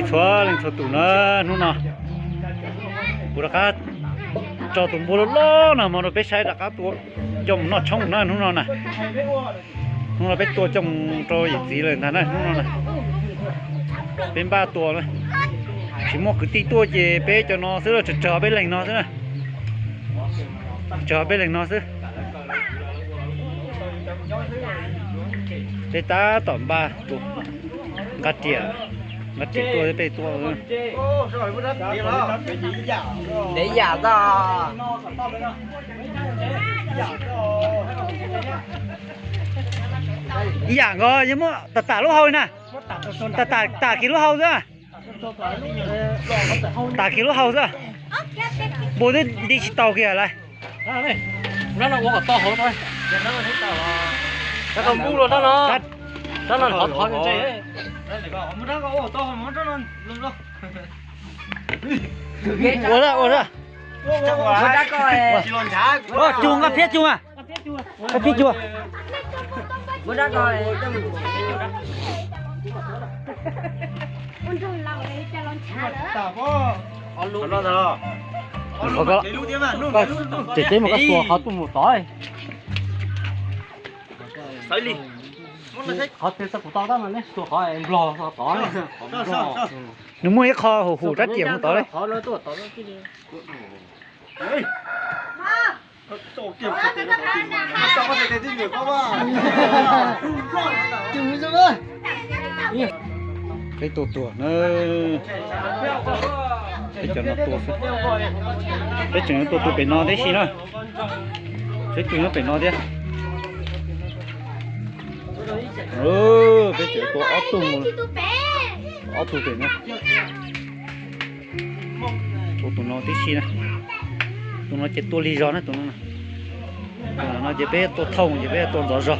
Txhua leej txhua tus na, hnub no kuv rov qab tso tus npua loj loj no mas rau peb saib rov qab tua coj mus noj tshoob na hnub no na. Hnub no peb tua coj mus rau yawm txiv lawm ntag na hnub no na. Peb npaj tua na, tsis muaj kwv tij tuaj ces peb cov no xwb, tsawg tsawg peb leeg no xwb na. Tsawg peb leeg no xwb. Peb tab tom npaj tua, nqa riam, nqa riam tuaj peb tua. Ntev yam tag. Ib yam nkaus, yog muab tam tam lub hau na, tam tam kiag lub hau xwb. Tam kiag lub hau xwb. Npua twb nti tsis tau kiag lawm. Ua, ua, ua cug nqa phiab cug mas. Nqa phiab cug. Ces teb mus koj xuas qhov tuaj mus tod. Qhov twg txog kuv tau tab mas nej xuas qhov nplog tod. Nws muaj ib qho hum hum rab riam mus tod li. Peb tua tuag na. Peb cov no tua xwb. Peb tseem yuav tua tus pem no tib si na. Peb tua nyob pem no thiab. Peb tseem tua ob tug, ob tug pem no. Tua tus no tib si na. Tus no ces tua lig zog na tus no. Tus no ces peb tua thauj ces peb tua ntxov zog.